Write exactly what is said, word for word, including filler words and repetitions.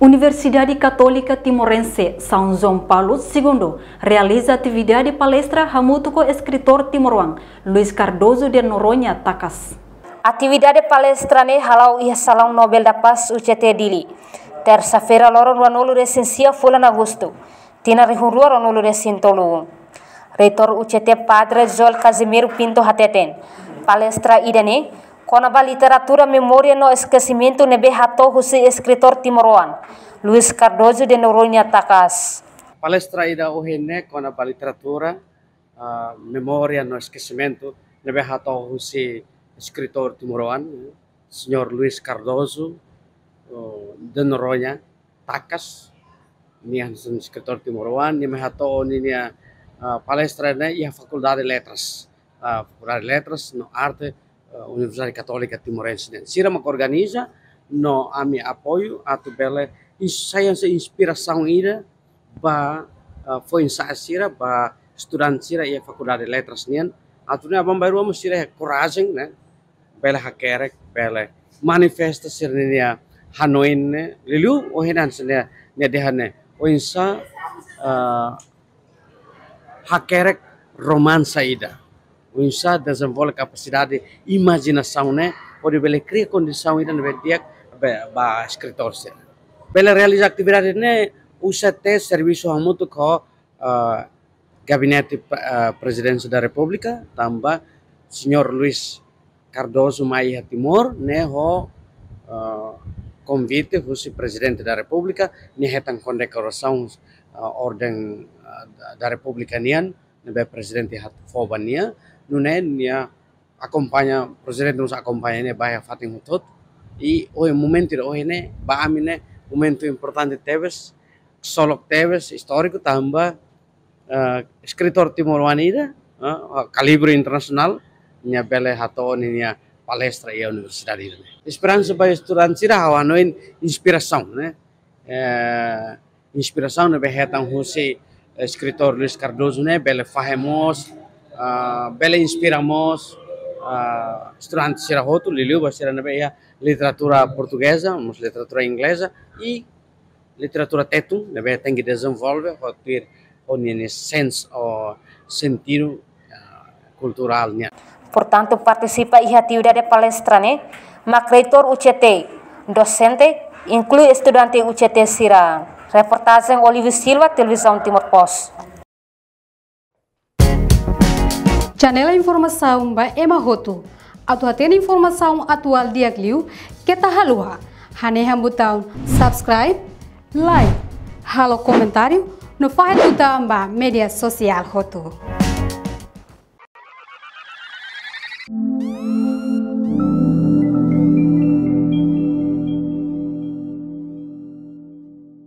Universidade Católica Timorense São João Paulo Segundo realiza atividade palestra hamutuk ho eskritór timoroan Luis Cardoso de Noronha Takaas. Atividade palestra ne'e hala'o iha Salaun Nobel da Paz, U C T, Dili, tersa-feira loron ruanulu-resin-sia fulan Agostu, tinan rihun rua ruanulu-resin-tolu. Reitór U C T, Padre Joel Casimiro Pinto hateten, palestra ida-ne'e kona-ba literatura memória no eskesimentu ne'ebé hato'o husi eskritór timoroan Luis Cardoso de Noronha Takaas. Palestra ida ohin ne'e kona-ba literatura, ah, memória no eskesimentu ne'ebé hato'o husi eskritór timoroan, Señór Luis Cardoso, oh, de Noronha Takaas, nia hanesan eskritór timoroan, nia mai hato'o ninia, ah, palestra ne'e iha Fakuldade Letras, ah, Fakuldade Letras no Arte, ah, Universidade Católica Timorense nian. Sira mak organiza no ami apoiu atu bele ins-, sai hanesan inspirasaun ida ba, ah, foin-sa'e sira, ba estudante sira iha Fakuldade Letras nian. Atu nune'e aban-bainrua mós sira iha korajen, ne'e, bele hakerek, bele manifesta sira-nia hanoin ne'e, liuliu ohin hanesan nia, nia dehan ne'e, oinsá, ah, hakerek romansa ida. Oinsá dezenvolve kapasidade imajinasaun ne'e, hodi bele kria kondisaun ida ne'ebé di'ak ba, ba eskritór sira. Bele realiza atividade ne'e U C T servisu hamutuk ho, ah, Gabinete, ah, Prezidénsia da Repúblika, tanba Señór Luis Cardoso mai iha Timor ne'e ho, ah, konvite husi Prezidente da Repúblika, nia hetan kondekorasaun, ah, Orden, ah, da, da Repúblika nian, ne'ebé Prezidente hat-, fó ba nia, nune'e nia akompaña, Prezidente mós akompaña nia ba iha fatin hotu-hotu. I ohin momentu ida ohin ne'e, ba ami ne'e momentu importante tebes, ksolok tebes, istóriku, tanba, eh, eskritór timoroan ida, eh, kalibre internasionál, nia bele hato'o ninia palestra iha universidade ida-ne'e. Esperansa ba estudante sira, ha'u hanoin inspirasaun, ne'e. Eh, inspirasaun ne'ebé hetan husi, eh, eskritór Luis Cardoso ne'e bele fahe mós, ah, bele inspira mós, ah, estudante sira hotu, liuliu ba sira ne'ebé iha literatura portugeza, mós literatura ingleza, i literatura Tetun, ne'ebé tenke dezenvolve, ho tuir, ho ninia sense, ho sentidu, ah, kulturál nian. Portantu, partisipa iha atividade palestra ne'e mak reitór U C T, dosente, inklui estudante U C T sira. Reportajen Olívio Silva, Televizaun Timor Post. Janela informasaun ba ema hotu. Atu hatene informasaun atuál di'ak liu, keta haluha hanehan butaun subscribe, like, halo komentáriu, no fahe tutan ba média sosiál hotu.